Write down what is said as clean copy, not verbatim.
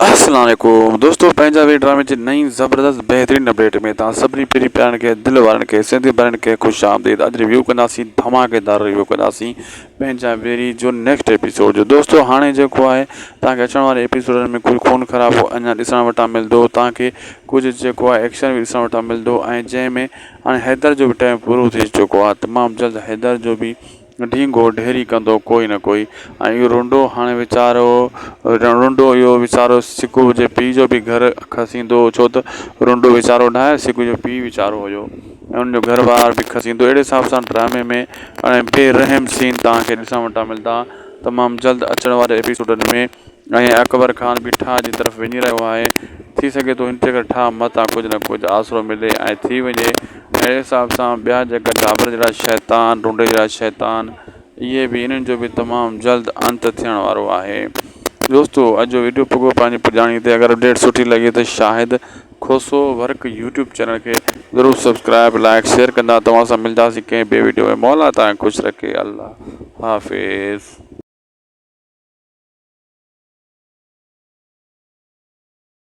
السلام عليڪم دوستو پنهنجا وي ڊرامي جي نئين زبردست بهترين اپڊيٽ ۾ توهان سڀني پري پيارن کي دل وارن کي سنڌي ڀائرن کي خوش آمديد اڄ ريويو ڪنداسين ڌماڪيدار ريويو ڪنداسين پنهنجا ويري جو نيڪسٽ ايپيسوڊ جو دوستو هاڻي جيڪو آهي توهان کي اچڻ واري ايپيسوڊن ۾ ڪجهه خون خرابو اڃا ڏسڻ وٽان ملندو توهان کي ڪجهه جيڪو آهي ايڪشن به ڏسڻ وٽان ملندو ۽ جنهن ۾ هاڻي حيدر جو به ٽائيم پورو ٿي چڪو آهي تمام جلد حيدر جو به ڍينگو ڍيري ڪندو ڪوئي نه ڪوئي ۽ اهو رنڊو هاڻي ويچارو رنڊو اهو ويچارو سڪو جي پيء جو به گهر کسيندو ڇو ته رنڊو ويچارو ناهي سڪو جو پيء ويچارو هيو ۽ ان جو گهر ٻار به کسيندو اهڙي حساب سان ڊرامي ۾ ۽ بي رحم سين توهان کي ڏسڻ وٽان ملندا تمام جلد اچڻ واري ايپيسوڊن ۾ ۽ اڪبر خان به ٺاهه جي طرف وڃي رهيو آهي ٿي سگهي ٿو هن جيڪر ٺاهه متان ڪجهه نه ڪجهه آسرو ملي ۽ ٿي وڃي اهڙي حساب سان ٻيا جيڪا ڊابر جهڙا شيطان ڍونڍي جهڙا شيطان اهي به انهن جو به تمام جلد انت ٿيڻ وارو آهي دوستو اڄ جو ويڊيو پڳو پنهنجي پڄاڻي تي اگر اپڊيٽ سٺي لڳي ته Shahid Khoso work YouTube channel کي ضرور سبسڪرائب لائڪ شيئر ڪندا توهان سان ملداسين ڪنهن ٻي ويڊيو ۾ مولا توهان کي خوش رکي الله حافظ.